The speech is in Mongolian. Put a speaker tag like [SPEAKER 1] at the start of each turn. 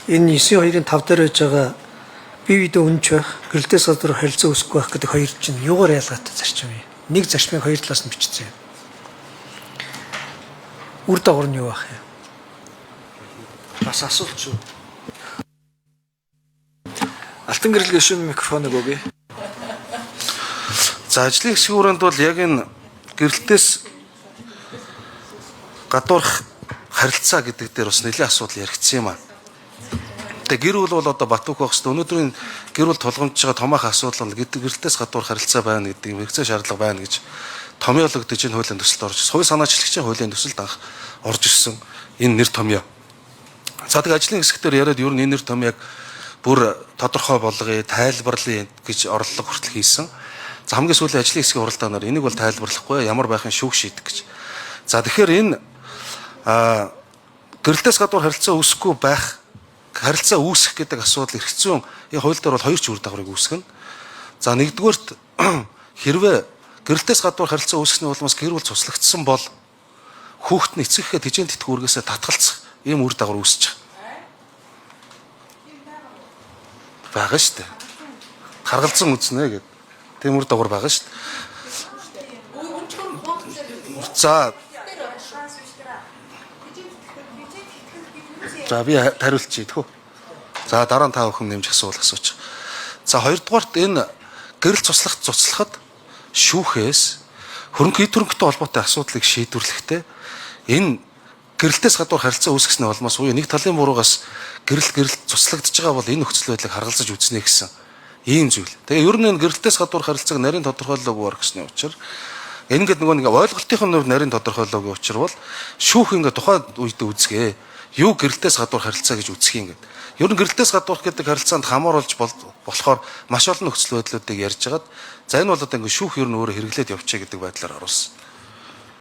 [SPEAKER 1] Энэ 9-2-ын 5 дээр байж байгаа бие биедээ үнэнч байх, гэрэлтээс гадуур харилцаа үүсэхгүй байх гэдэг хоёр чинь юугаар ялгаатай зарчим юм? Нэг зарчмыг хоёр талаас нь бичсэн юм. Үр дагавар нь юу байх юм?
[SPEAKER 2] Бас асуулт шүү. Алтан гэрэл гишүүн микрофоныг өгье.
[SPEAKER 3] За, ажлын хэсгийн хүрээнд бол яг энэ гэрэлтээс гадуурх харилцаа гэдэг дээр бас нэлээд асуудал яригдсан юм аа. Тэгээ гэр бүл бол одоо Батүх байх хэвээр өнөөдрийн гэр бүл тулгамдж байгаа томоохон асуудал нь гэрэлтээс гадуур харилцаа байна гэдэг юм хэрэгцээ шаардлага байна гэж томьёологдож энэ хуулийн төсөлд орж ирсэн. Хувь санаачлагчийн хуулийн төсөлд анх орж ирсэн энэ нэр томьёо. За, тэгээ ажлын хэсгээр яриад ер нь энэ нэр томьёог бүр тодорхой болгоё, тайлбарлая гэж орлого хүртэл хийсэн. За, хамгийн сүүлийн ажлын хэсгийн хуралдаанаар энийг бол тайлбарлахгүй, ямар байхын шүүх шийдэх гэж. За, тэгэхээр энэ гэрэлтээс гадуур харилцаа үүсэхгүй байх, харилцаа үүсэх гэдэг асуудал эрх зүйн энэ хууль дээр бол хоёр ч үр дагаврыг үүсгэнэ. За, нэгдүгээрт, хэрвээ гэрэлтээс гадуур харилцаа үүсгэсний улмаас гэр бүл цуслагдсан бол хүүхэд нь эцэг эхээ тэжээн тэтгэх үүргээсээ татгалзах ийм үр дагавар үүсэж байгаа. Байгаа шүү дээ. Харгалзан үзнэ гэдэг. Тийм үр дагавар байгаа шүү дээ. За. За, би хариулчих тэхүү. За, дараа нь та бүхэн нэмж асуувал асуучих. За, хоёрдугаарт, энэ гэрэл цуслах цуцлахад шүүхээс хөрөнгө эд хөрөнгөтэй холбоотой асуудлыг шийдвэрлэхдээ энэ гэрэлтээс гадуур харилцаа үүсгэсний улмаас буюу нэг талын буруугаас гэрэл цуслагдж байгаа бол энэ нөхцөл байдлыг харгалзаж үзнэ гэсэн ийм зүйл. Тэгээ ер нь энэ гэрэлтээс гадуур харилцааг нарийн тодорхойлоогүй орхисны учир ингээд нөгөө нэг ойлголтын хувьд нарийн тодорхойлоогүй учир бол шүүх ингээд тухайн үед үзгээ. Юу гэрэлтээс гадуур харилцаа гэж үзэх юм гээд. Ер нь гэрэлтээс гадуурх гэдэг харилцаанд хамааруулж болохоор маш олон нөхцөл байдлуудыг ярьж хагаад, за, энэ бол одоо ингээд шүүх ер нь өөрөө хэрэглээд явчихъя гэдэг байдлаар оруулсан.